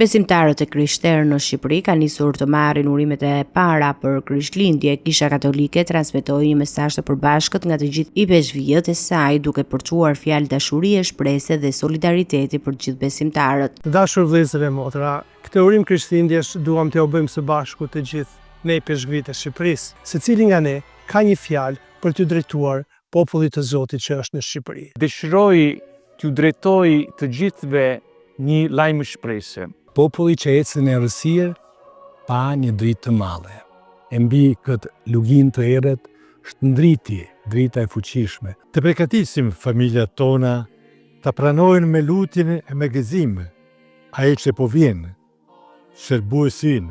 Besimtarët e krishterë në Shqipëri kanë nisur të marrin urimet e para për Krishtlindje. Kisha Katolike transmetoi një mesazh të përbashkët nga të gjithë ipeshkvijtë e saj, duke përçuar fjalë dashurie, shprese dhe solidariteti për të gjithë besimtarët. Të dashur vëllezër e motra, këtë urim Krishtlindjesh duam t'jua bëjmë së bashku të gjithë ne ipeshkvijtë e Shqipërisë. Secili nga ne ka një fjalë për t'ju drejtuar popullit të Zotit që është në Shqipëri. Dëshiroj t'ju drejtoj të gjithëve një lajm shprese. Populli që ecte në errësirë pa një dritë të madhe, e mbi këtë luginë të errët shndriti drita e fuqishme. Të përgatisim familjet tona ta pranojnë me lutjen e me gëzim Ai që po vjen, Shëlbuesin,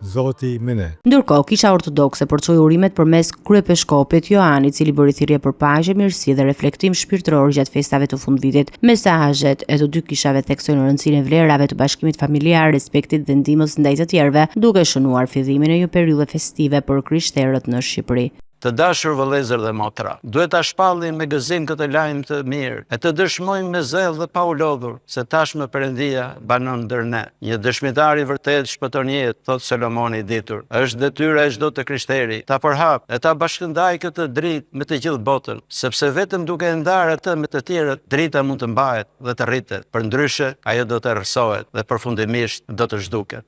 Zoti me ne. Ndërkohë, Kisha Ortodokse përçoi urimet përmes kryepeshkopit Joan, i cili bëri thirrje për paqe, mirësi dhe reflektim shpirtëror gjatë festave të fundvitit. Mesazhet e të dy kishave theksojnë rëndësinë e vlerave të bashkimit familjar, respektit dhe ndihmës ndaj të tjerëve, duke shënuar fillimin e një periudhe festive për krishterët në Shqipëri. Të dashur vëllezër dhe motra, duhet ta shpallim me gëzim këtë lajm të mirë e të dëshmojmë me zell dhe pa u lodhur se tashmë Perëndia banon ndër ne. Një dëshmitar i vërtetë shpëton jetë, thotë Solomoni i ditur. Është detyra e çdo të krishteri ta përhapë e ta bashkëndajë këtë dritë me të gjithë botën, sepse vetëm duke e ndarë atë me të tjerët, drita mund të mbahet dhe të rritet, përndryshe ajo do të errësohet dhe përfundimisht do të zhduket.